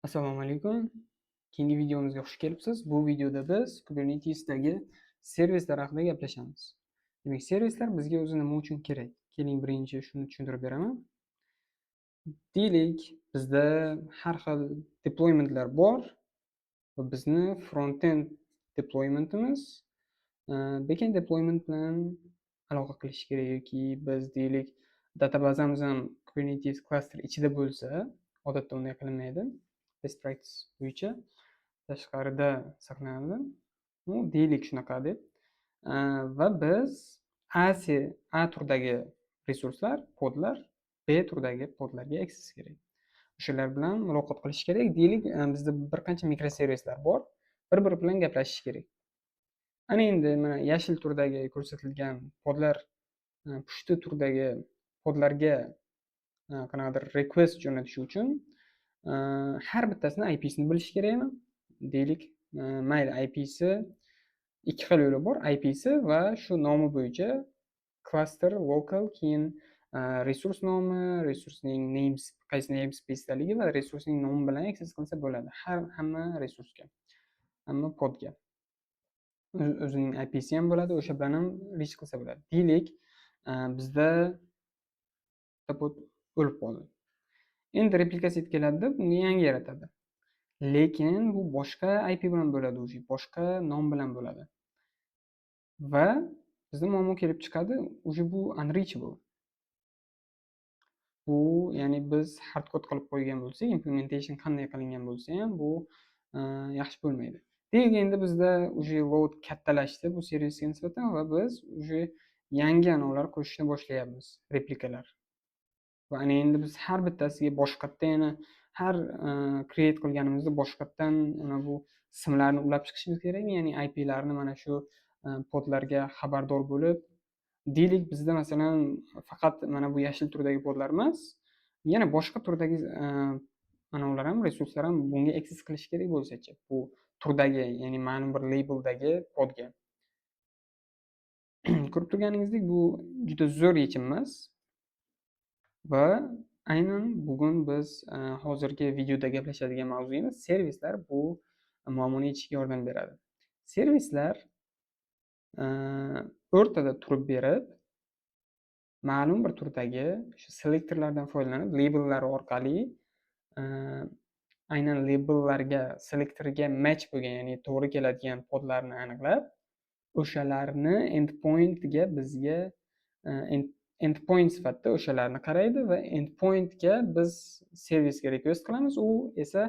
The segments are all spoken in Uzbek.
Assalomu alaykum. Keyingi videomizga xush kelibsiz. Bu videoda biz Kubernetesdagi servislar haqida gaplashamiz. Demak, servislar bizga o'zi nima uchun kerak? Keling, birinchi shuni tushuntirib beraman. Deylik, bizda har xil deploymentlar bor va bizni front-end deploymentimiz backend deployment bilan aloqa qilishi kerak yoki biz, deylik, databazamiz ham Kubernetes cluster ichida bo'lsa, odatda unday qilinmaydi. Best practice bo'yicha tashqarida saqlanadi. Ну, deylik, shunaqa deb. Va biz A turdagi resurslar, podlar B turdagi podlarga access kerak. O'shalar bilan muloqot qilish kerak. Deylik, bizda bir qancha mikroservislar bor. Bir-biri bilan gaplashishi kerak. Ana endi mana yashil turdagi ko'rsatilgan podlar pushti turdagi podlarga qanaqadir request jo'natish uchun har bittasini IPsini bilish kerakmi? Deylik, mayli, IPsi ikki xil yo'li bor. IPsi va shu nomi bo'yicha cluster local, keyin resurs nomi, resursning names, qaysi namespacedaligi va resursning nomi bilan access qilsa bo'ladi. Har hamma resursga, hamma podga. O'zining IPsi ham bo'ladi, o'sha bilan ham reach qilsa bo'ladi. Deylik, bizda bitta pod o'lib qoldi. Endi replika set keladida, bunga yangi yaratadi. Lekin bu boshqa IP bilan bo'ladi уже, boshqa nom bilan bo'ladi. Va bizda muammo kelib chiqadi, уже bu unreachable. Bu, ya'ni biz hardcode qilib qo'ygan bo'lsak, implementation qanday qilingan bo'lsa ham, bu yaxshi bo'lmaydi. Deylik, endi bizda уже load kattalashdi bu servisga nisbatan va biz уже yangi anavlar qo'shishni boshlayapmiz, replikalar. Va ana endi biz har bittasiga boshqatdan yana har create qilganimizda boshqatdan mana bu simlarni ulab chiqishimiz kerakmi? Ya'ni IPlarni mana shu podlarga xabardor bo'lib, deylik, bizda, masalan, faqat mana bu yashil turdagi podlar emas, yana boshqa turdagi anavlar ham, resurslar ham bunga access qilishi kerak bo'lsa-chi, bu turdagi, ya'ni ma'lum bir labeldagi podga. Ko'rib turganingizdek, bu juda zo'r yechim emas. Va aynan bugun biz hozirgi videoda gaplashadigan mavzuyimiz servislar bu muammoni yechishga yordam beradi. Servislar o'rtada turib berib, ma'lum bir turdagi shu selektorlardan foydalanib, labellari orqali aynan labellarga, selektorga match bo'lgan, ya'ni to'g'ri keladigan podlarni aniqlab, o'shalarni endpointga bizga endpoint sifatida o'shalarni qaraydi va endpointga biz servisga request qilamiz, u esa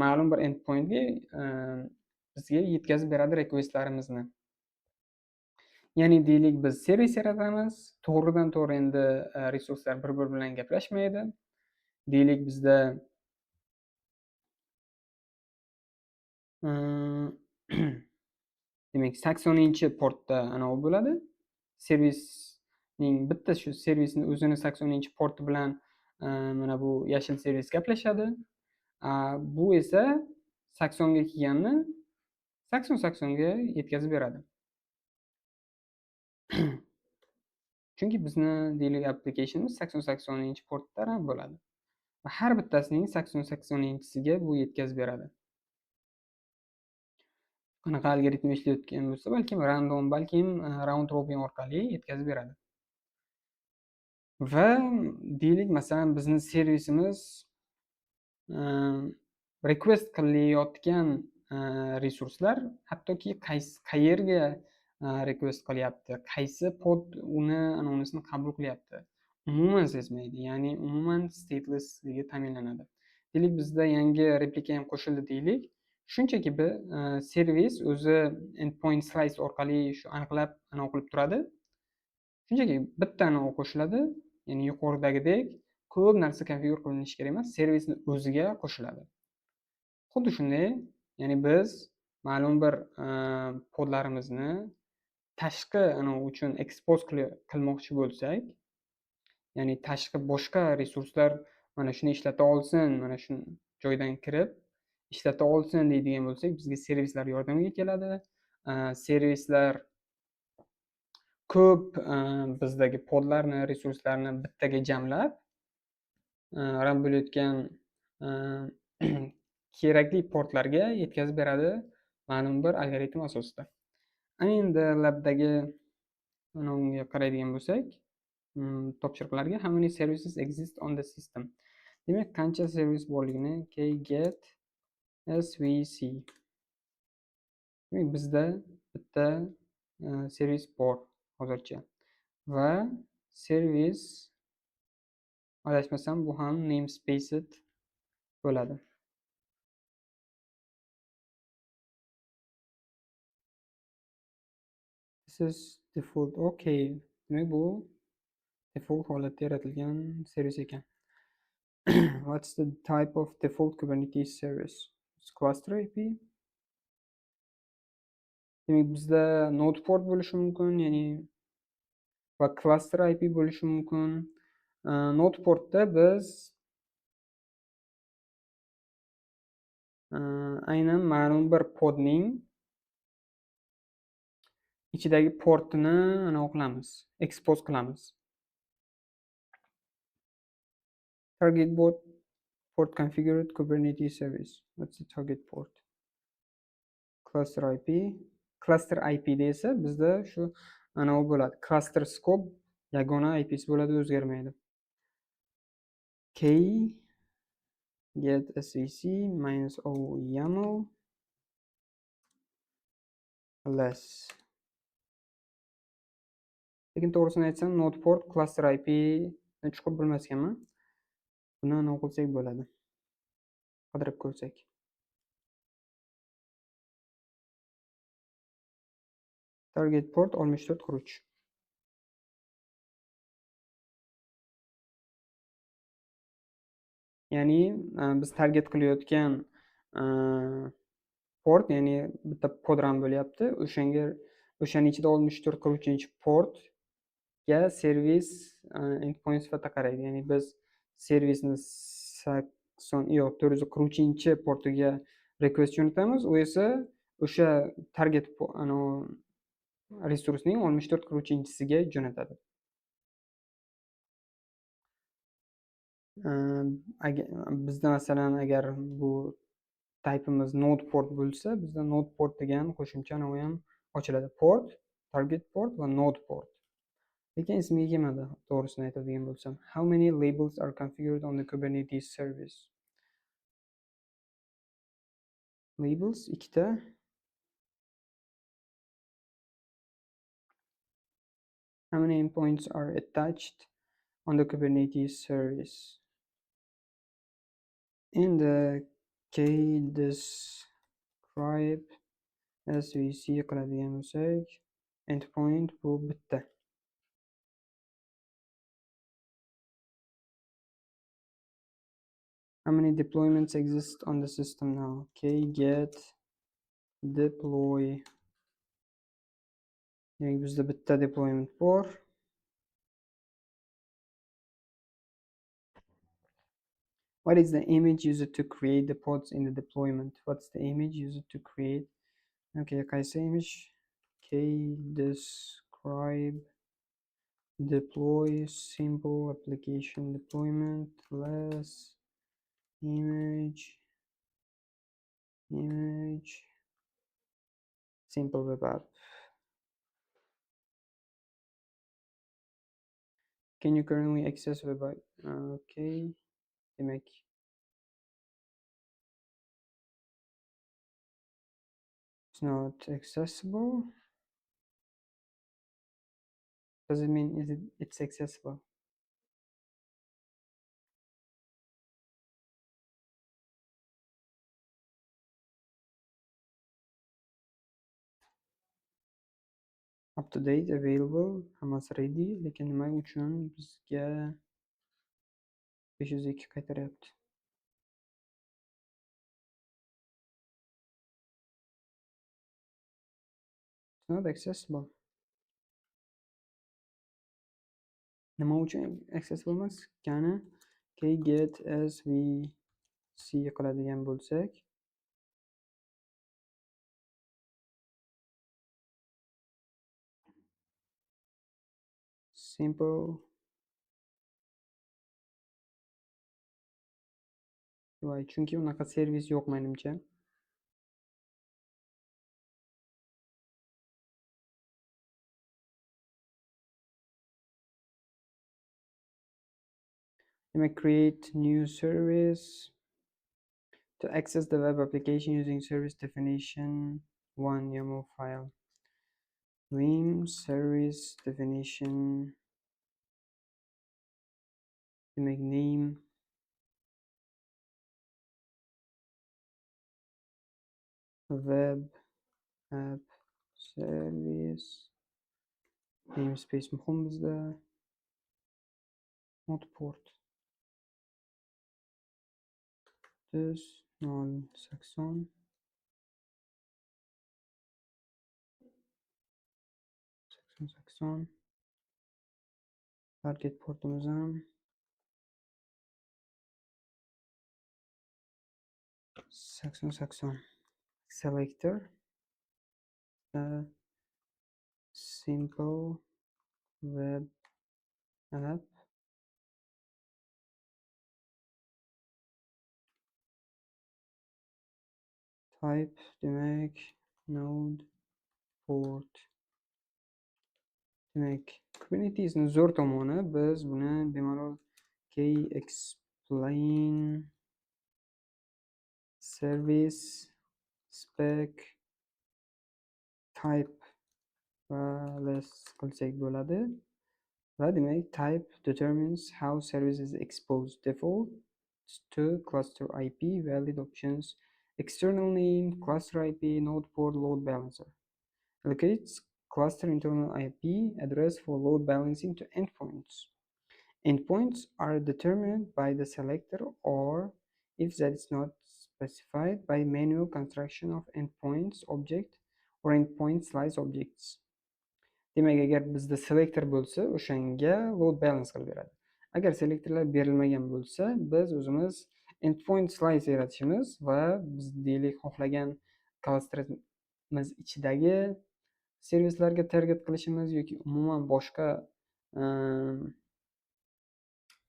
ma'lum bir endpointga bizga yetkazib beradi requestlarimizni. Ya'ni, deylik, biz servis yaratamiz, to'g'ridan to'g'ri endi resurslar bir-biri bilan gaplashmaydi. Deylik, bizda demak, 80-portda anavi bo'ladi. Servisning bitta shu servisni o'zini 80-porti bilan mana bu yashil servis gaplashadi. Bu esa 80 ga kelganni 80-80 ga yetkazib beradi. Chunki bizni, deylik, applicationimiz 80-80-portda run bo'ladi. Va har bittasining 80-80-siga bu yetkazib beradi. Qanaqa algoritm ishlayotgan bo'lsa, balkim random, balkim round robin orqali yetkazib beradi. Va deylik, masalan, bizni servisimiz request qilayotgan resurslar hattoki qaysi qayerga request qilyapti, qaysi pod uni anavnisini qabul qilyapti, umuman sezmaydi, ya'ni umuman statelessligi ta'minlanadi. Deylik, bizda yangi replika ham qo'shildi deylik. Shunchaki bir servis o'zi endpoint slice orqali shu aniqlab anavi qilib turadi. Shunchaki bitta anavi qo'shiladi, ya'ni yuqoridagidek ko'p narsa konfigur qilinishi kerak emas, servisni o'ziga qo'shiladi. Xuddi shunday, ya'ni biz ma'lum bir podlarimizni tashqi anavi uchun expose qilmoqchi bo'lsak, ya'ni tashqi boshqa resurslar mana shuni ishlata olsin, mana shu joydan kirib ishlata olsin deydigan bo'lsak, bizga servislar yordamga keladi. Servislar ko'p bizdagi podlarni, resurslarni bittaga jamlab, run bo'layotgan kerakli portlarga yetkazib beradi ma'lum bir algoritm asosida. Ana endi labdagi mana unga qaraydigan bo'lsak, topshiriqlarga how many services exist on the system. Demak, qancha servis borligini get svc. Demak, bizda bitta servis bor hozircha. Va servis adashmasam bu ham namespaced bo'ladi. This is default. Okay. Demak, bu default holatda yaratilgan servis ekan. What's the type of default Kubernetes service? It's cluster IP. Demak, bizda node port bo'lishi mumkin, ya'ni va cluster IP bo'lishi mumkin. Node portda biz aynan ma'lum bir podning ichidagi portini anaqa qilamiz, expose qilamiz. Target bot port configured Kubernetes service. What's the target port? Cluster IP. Cluster IP da esa bizda shu anavi bo'ladi. Cluster scope yagona IP'si bo'ladi, o'zgarmaydi. K get svc minus o yaml less. Lekin to'g'risini aytsam, node port cluster IP ni chuqur bilmas ekanman. Buni nima qilsak bo'ladi? Qidirib ko'rsak. Target port 6443. Ya'ni biz target qilayotgan port, ya'ni bitta pod run bo'lyapti. O'shaning ichida 6443 portga servis endpoint sifatida qaraydi. Ya'ni biz servisni 80 yo'q, 443 portiga request jo'natamiz. U esa o'sha target resursning 6443-siga jo'natadi. Bizda masalan agar bu typeimiz node port bo'lsa, bizda node port degan qo'shimcha nomi ham ochiladi. Port, target port va node port. Lekin esimga kelmadi, to'g'risini aytadigan bo'lsam. How many labels are configured on the Kubernetes service? Labels ikkita. How many endpoints are attached on the Kubernetes service? In the k describe svc qiladigan bo'lsak, endpoint bu bitta. How many deployments exist on the system now? K get deploy. Demak, bizda bitta deployment bor. What is the image used to create the pods in the deployment? What's the image used to create? Okay, qaysi image? K describe deploy simple application deployment less image image simple web app. Can you currently access web app? Okay, demak it's not accessible. Does it mean is it it's accessible? Up to date, available, hammasi ready, lekin nima uchun bizga 502 qaytaryapti? It's not accessible. Nima uchun accessible emas? Qani get svc qiladigan bo'lsak, simple Voy, chunki unaqa servis yo'q menimcha. Demak, create new service to access the web application using service definition 1 YAML file. Vim service definition. Demak, name web app service, namespace muhim bizda, node port 080 80 80, target portimiz ham 80 80. Selector simple web app type, demak node port. Demak, Kubernetesni zo'r tomoni, biz buni bemalol explain service spec type va less qilsak bo'ladi. Va demak, type determines how service is exposed. Default to cluster IP, valid options, external name, cluster IP, node port, load balancer. Allocates cluster internal IP address for load balancing to endpoints. Endpoints are determined by the selector, or if that is not specified, by manual construction of endpoints object or endpoint slice objects. Demak, agar bizda selector bo'lsa, o'shanga load balance qilib beradi. Agar selectorlar berilmagan bo'lsa, biz o'zimiz endpoint slice yaratishimiz va biz deylik xohlagan clusterimiz ichidagi servislarga target qilishimiz yoki umuman boshqa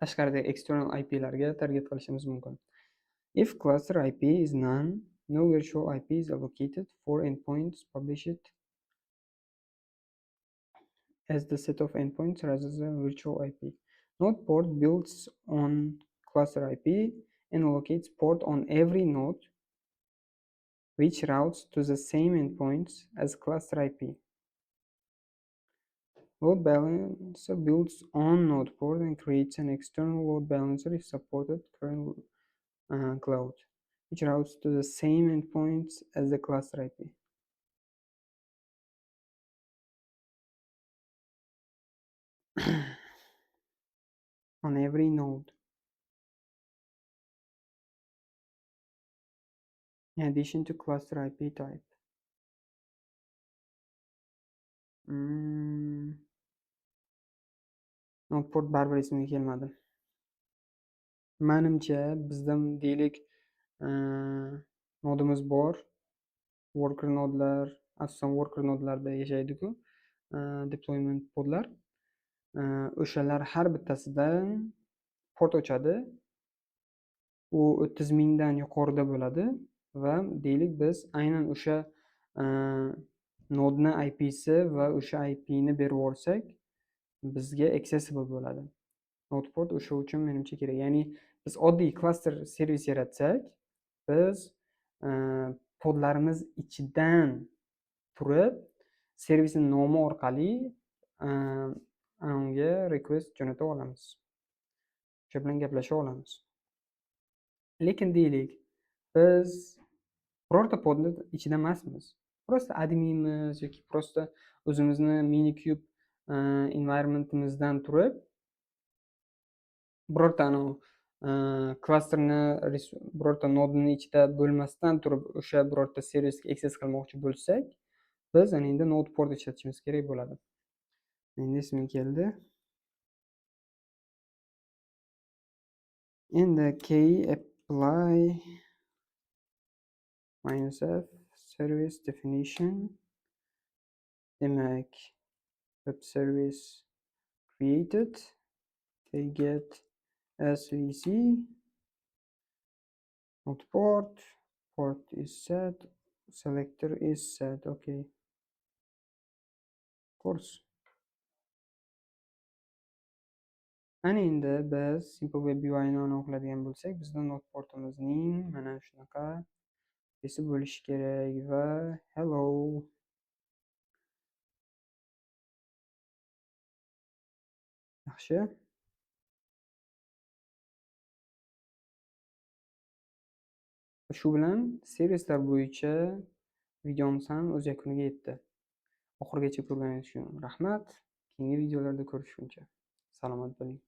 tashqaridagi external IPlarga target qilishimiz mumkin. If cluster IP is none, no virtual IP is allocated for endpoints published as the set of endpoints rather than virtual IP. Node port builds on cluster IP and allocates port on every node which routes to the same endpoints as cluster IP. Load balancer builds on node port and creates an external load balancer if supported current cloud, which routes to the same endpoints as the cluster IP. On every node. In addition to cluster IP type. Node port baribir esimga kelmadi. Menimcha bizda deylik nodimiz bor. Worker nodlar, asosan worker nodlarda yashaydi-ku, deployment podlar. O'shalar har bittasidan port ochadi. U 30 mingdan yuqorida bo'ladi va deylik biz aynan o'sha nodni IPsi va o'sha IPni berib yuborsak, bizga accessible bo'ladi. Node port o'sha uchun menimcha kerak. Ya'ni biz oddiy cluster servis yaratsak, biz podlarimiz ichidan turib servisning nomi orqali unga request jo'nata olamiz. O'sha bilan gaplasha olamiz. Lekin deylik, biz birorta podni ichida emasmiz. Просто adminimiz yoki просто o'zimizni minikube environmentimizdan turib birorta anavi klasterni birorta nodini ichida bo'lmasdan turib o'sha birorta servisga access qilmoqchi bo'lsak, biz ana endi node port ishlatishimiz kerak bo'ladi. Endi esimga keldi. Endi k apply -f service definition, demak web service created, get svc. Node port, port is set, selector is set, okay. Course. Ana endi biz Simple Web UI ni anavi qiladigan bo'lsak, bizda node portimizning mana shunaqa esi bo'lishi kerak va hello. Yaxshi. Shu bilan servislar bo'yicha videomiz ham o'z yakuniga yetdi. Oxirigacha ko'rganingiz uchun rahmat. Keyingi videolarda ko'rishguncha salomat bo'ling.